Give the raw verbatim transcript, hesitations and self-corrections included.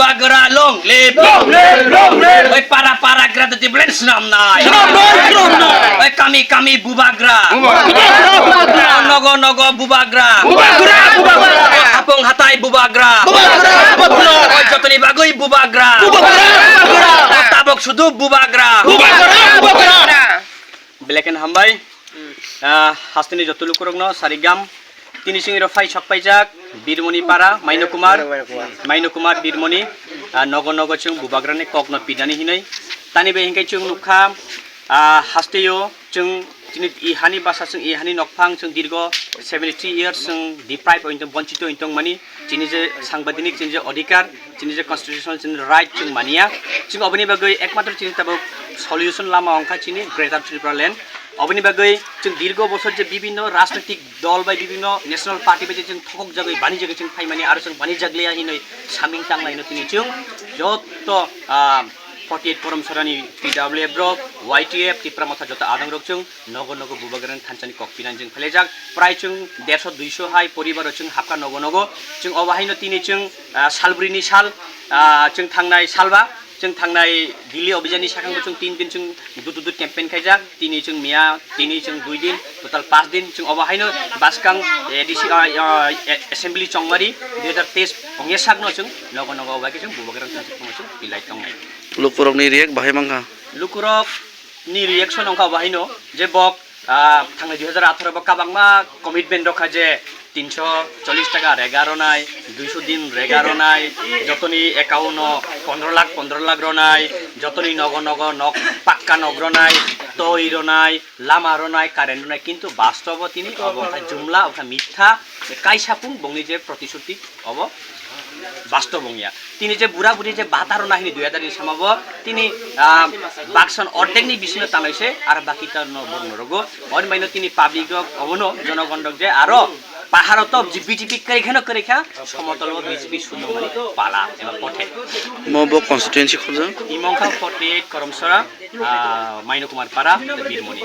Bubagra long live. Long live, long live. Oi para para gra de tiblen snam nai. Snam nai, snam nai. Oi kami kami bubagra. Bubagra, bubagra. Nogo nogo bubagra. Bubagra, bubagra. Oi hapung hatai bubagra. Bubagra, bubagra. Oi jotoni bagui bubagra. Bubagra, bubagra. Oi tabok sudu bubagra. Bubagra, bubagra. Belai kheno hambai. Ah, hasteni joto lukurokno sarigam. Tini chwng iro phai sok paijak Birmoni para, Maino Kumar, Maino Kumar Birmoni, ah, nogo nogo chwng bubagrani kokno pinani hinwi. Tani bai hinkhe chwng nukha, ah, hasteo chwng chini i hani basa chwng i hani nokphang chwng dirgo seventy three years chwng deprive ointong, bonchito ointong mani. Chini je sangbidinik, chini je odhikar, chini je constitutional, chini right chwng maniya. Chwng oboni bagwi ekmatro chini tabuk solution lama ongkha chini Greater Tripura Land. Oboni bagwi chwng dirgo bosor je bibinno rajnitik dol bai bibinno national party bai je chwng thokok jagwi bani jagwi chwng phaimani aro chwng bani jagliya hinwi saming tanglaino tini chwng jotto, ah, forty eight Korom Sorani T W F rok, Y T F, Tipra Motha joto adongrok chwng nogo nogo bubagrani thansani kok pinani jwng phailajak. Prai chwng derso duiso hai poribaro chwng hapkha nogo nogo. Chwng obo haino tini chwng, ah, salbrini sal, ah, chwng thangnai salba, chwng thangnai Delhi obijani sakangbo chwng tin din chwng dutu dut campaign khaijak. Tini chwng miya, tini chwng dui din, total pas din. Chwng obo haino baskang A D C, ah, ah, assembly chongmari dui hajar teis ongya sakno chwng nogo nogo obo hai khe chwng bubagrani thansani kok chwng pilai tongnai. Lukurokni react bahai mankha? Lukurok ni reaction wngkha obo haino je bok, ah, thangnai dui hajar atharo bo kabangma commitment rokha je tinso chollish taka rega ronai, duiso din rega ronai, jotoni account o pondro lakh pondro lakh ronai, jotoni nogo nogo nok pakka nok ronai, toi ronai, lama ronai, current ronai, kintu bastobo tini obo wngkha jumla, wngkha mitha, kaisa pung bongni je protishuti obo bastob wngya. Tini je bura buri je bata rwna hini dui hajar ni sama bo tini, ah, baksan ordek ni bisingo tanglai se aro baki ta no borok no rogo. Oni bai no tini public rok obono jonogon rok je aro paharo to je B J P kwrwi kheno kwrwi kha, somotol o B J P suno mani pala eba kothe. Mo bo constituency khorjak? Imo wngkha forty eight Koromsora, ah, Maino Kumar Para, Birmoni.